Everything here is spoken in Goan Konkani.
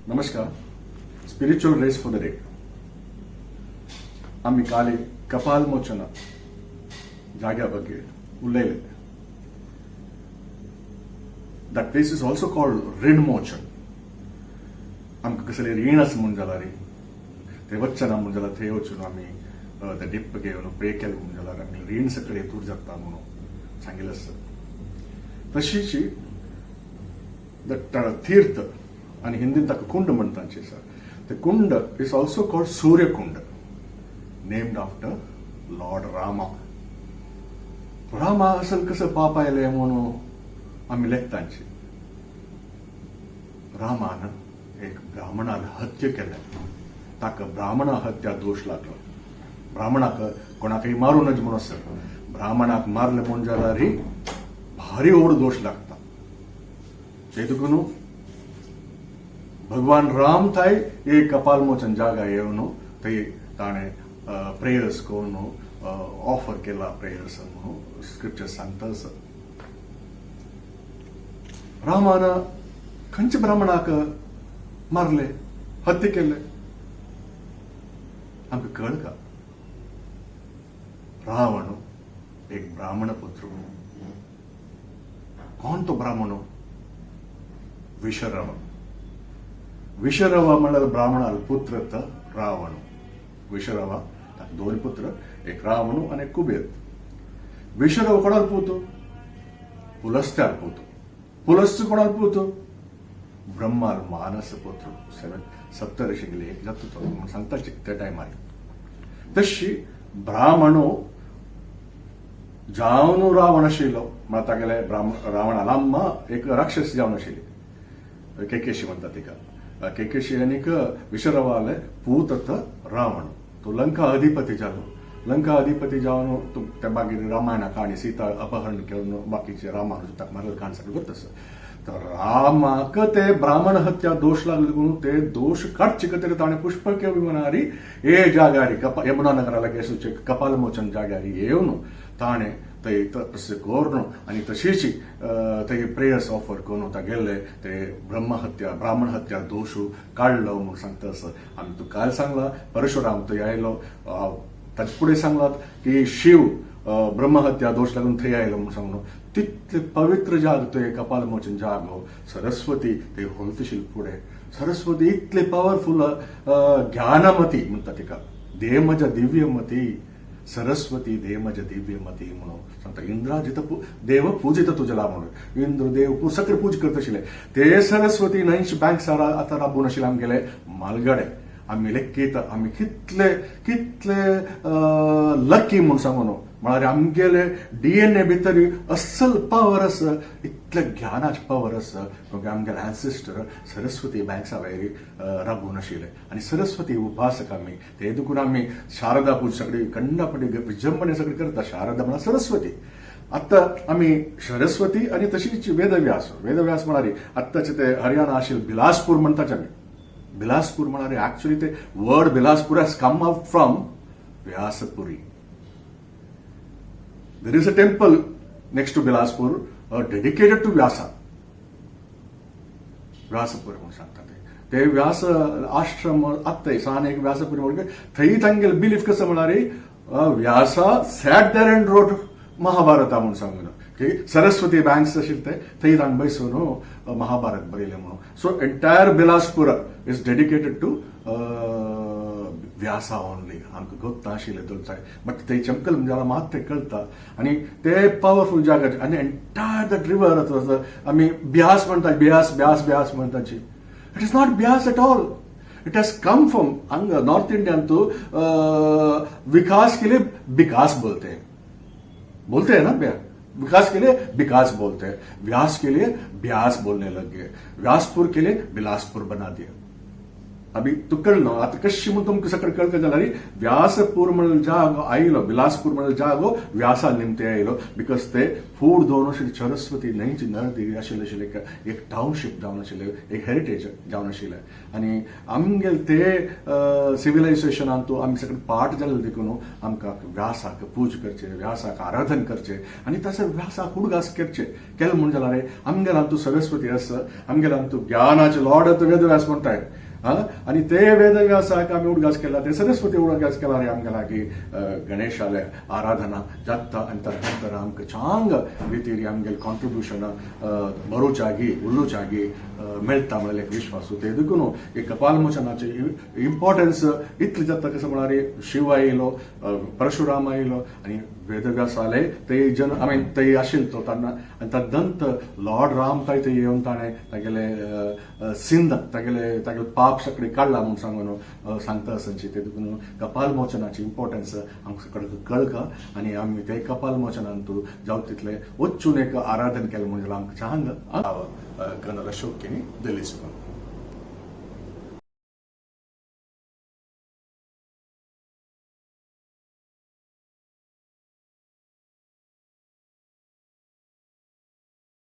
नमस्कार. Spiritual rays for the day. आमी काल कपालमोचन जाग्या ಬಗ್ಗೆ उलयले. That place is also called Rinmochan. आमकां कसले रीण आसा म्हूण जाल्यार, ते वचना म्हूण जाल्यार, थंय वचून आमी ते डिप्प घेवन प्रे केलें म्हूण जाल्यार आमी रीण सगळे दूर जाता म्हणून सांगिल्लें आसा. तशीच the तीर्थ आनी हिंदीन ताका कुंड म्हणटाचे आसा. ते कुंड is also called Suryakund, named after Lord Rama. Rama असल कसं पाप आयलें म्हणून आमी लेखतांची. रामान एक ब्राह्मणाक हत्या केलें, ताका ब्राह्मण हत्या दोश लागलो. ब्राह्मणाक कोणाकय मारूं नज म्हणून आसत. ब्राह्मणाक मारलें म्हूण जाल्यार भारी व्हड दोश लागता. ते देखून भगवान राम थंय एक कपालमोचन जागा येवन थंय ताणें प्रेयर्स करून ऑफर केला प्रेयर्स म्हणून स्क्रिप्चर सांगता आसा. रामान खंयच्या ब्राह्मणाक मारले, हत्या केले, आमकां कळ का? रावण एक ब्राह्मण पुत्र. कोण तो ब्राह्मण? विशरव. विशरव म्हणल्यार ब्राह्मणाल पुत्र त रावण. विशरव ताका दोन पुत्र, एक रावण आनी एक कुबेर. विशरव कोणाल पूत? पुलस्त्याल पूत. पुलस्त कोणाल पूत? ब्रह्माल मानस पुत्र. सेवन सप्तऋषींगेले एक जाता तो म्हणून सांगता त्या टायमार. तशी ब्राह्मणो जावन रावण आशिल्लो. म्हळ्यार तागेले ब्राह्मण रावणाला अम्मा एक राक्षस जावन आशिल्ली, केकेशी म्हणटा तिका. केकेशी आनीक विशरवाले पूत रावण. तो लंका अधिपती जालो. लंका अधिपती जावन तो ते मागीर रामायणा काणी, सीता अपहरण करून बाकीचे रामान ताका मारले काणी सगळें गोत आसा. तर रामाक ते ब्राह्मण हत्या दोश लागले म्हणून ते दोश काडचे खातीर ताणें पुष्पक विमानारी हे जाग्यारी, कपा यमुना नगरा लागीं कपालमोचन जाग्यारी येवन ताणें थंय तपस्या करून आनी तशीच थंय प्रेयर्स ऑफर करून तागेले ते ब्रह्महत्या, ब्राह्मण हत्या दोश काडलो म्हणून सांगता आसा. आमी तुका काल सांगला, परशुराम थंय आयलो. ताचे फुडें सांगलात की शिव ब्रह्महत्या दोश लागून थंय आयलो म्हणून सांगलो. तितले पवित्र जाग ते कपालमोचन जागो. सरस्वती ते होलतशील फुडें. सरस्वती इतले पॉवरफुल, ज्ञानमती म्हणटा तिका. देमज दिव्यमती सरस्वती, देमज दिव्यमती म्हणून सांगता. इंद्राजित देव पूजित तुजला म्हणून इंद्र देव सगळे पूज करत आशिल्ले. ते सरस्वती न्हंयच बँक्सार आतां राबून आशिल्ले आमगेले म्हालगडे. आमी लेखीत आमी कितले कितले लकी म्हूण सांगू. म्हळ्यार आमगेले डीएनए भितर अस्सल पावर आसा, इतले ज्ञानाचे पावर आसा, कित्याक आमगेले एन्सिस्टर सरस्वती बँक्सा वयर राबून आशिल्ले आनी सरस्वती उपासक आमी. ते देखून आमी शारदा पूज सगळी कंडापटी विजृंभणे सगळी करता. शारदा म्हळ्यार सरस्वती. आतां आमी सरस्वती आनी तशीच वेदव्यास. वेदव्यास म्हळ्यार आत्ताचे ते हरियाणा आशिल्ले बिलासपूर म्हणटाचे आमी. बिलासपूर म्हळ्यार ऍक्च्युली ते word Bilaspur has come out from Vyaspuri. There is a temple next to Bilaspur dedicated to Vyasa. Vyasapuri म्हणून सांगता ते. ते व्यास आश्रम आत्ताय सान एक व्यासपुरी म्हणून. थंय तांगेले बिलीफ कसं म्हळ्यार Vyasa sat there and wrote Mahabharata म्हणून सांगून की सरस्वती बँक्स आशिल्ले ते थंय तांकां बैसून महाभारत बरयलें म्हणून. So entire Bilaspur is dedicated to Vyasa only. आमकां गोत्ता आशिल्लें दोलचाय, बट ते चमकल जाल्यार मात ते कळटा. आनी ते पावरफूल जागा आनी एंटायर that river. आमी ब्यास म्हणटा, ब्यास ब्यास ब्यास म्हणटाची. It is not Beas at all. It has come from हांगा नॉर्थ इंडियन. तो विकास के लिए विकास बोलते हैं, बोलते हैं ना. विकास के लिए विकास बोलते हैं, व्यास के लिए ब्यास बोलने लग गए, व्यासपुर के लिए बिलासपुर बना दिया. अभी तूं कळ्ळो आतां कशी म्हूण तुमकां सगळें कळटा जाल्यार, व्यासपूर म्हणल्यार जागो आयलो, बिलासपूर म्हणल्यार जागो व्यासा निमते आयलो, because ते फूड दोन आशिल्ले सरस्वती न्हंयची नदी आशिल्ले आशिल्ले एक टावनशीप जावन आशिल्ले, एक हेरिटेज जावन आशिल्ले. आनी आमगेले ते सिविलायझेशनान तूं आमी सगळे पार्ट जाल्ले देखून आमकां व्यासाक पूज करचे, व्यासाक आराधन करचे आनी तशें व्यासाक उडगास करचे. केलें म्हूण जाल्यार आमगेला तूं सरस्वती आसा, आमगेला तूं ज्ञानाचे लॉर्ड वेदव्यास म्हणटाय. आनी ते वेदव्यासाक आमी उडगास केला, ते सरस्वती उडगास केला रे, आमगे लागीं गणेशाले आराधना जाता आनी तदनंतर आमकां चांग रितीर आमगेले कॉन्ट्रिब्युशन बरोवच्यागी उलोवच्यागी मेळटा म्हणल्यार एक विश्वास. ते देखून एक कपालमोचनाचे इम्पॉर्टन्स इतले जाता. कसं म्हळ्यार शिव आयलो, परशुराम आयलो आनी वेदव्यास आले, ते जन I mean ते आशिल्ले तो तान्ना. आनी तदंत लॉर्ड राम ताय ते येवन ताणें तागेले सिंद तागेले तागेले पाप सगळे काडला म्हूण सांगून सांगता आसची. ते देखून कपालमोचनाची इम्पॉर्टन्स आमकां सगळ्यांक कळका आनी आमी ते कपालमोचनान तूं जावं तितले वचून एक आराधन केलें म्हणजे आमकां चांग. कर्नल अशोक केणी, दिल्ली.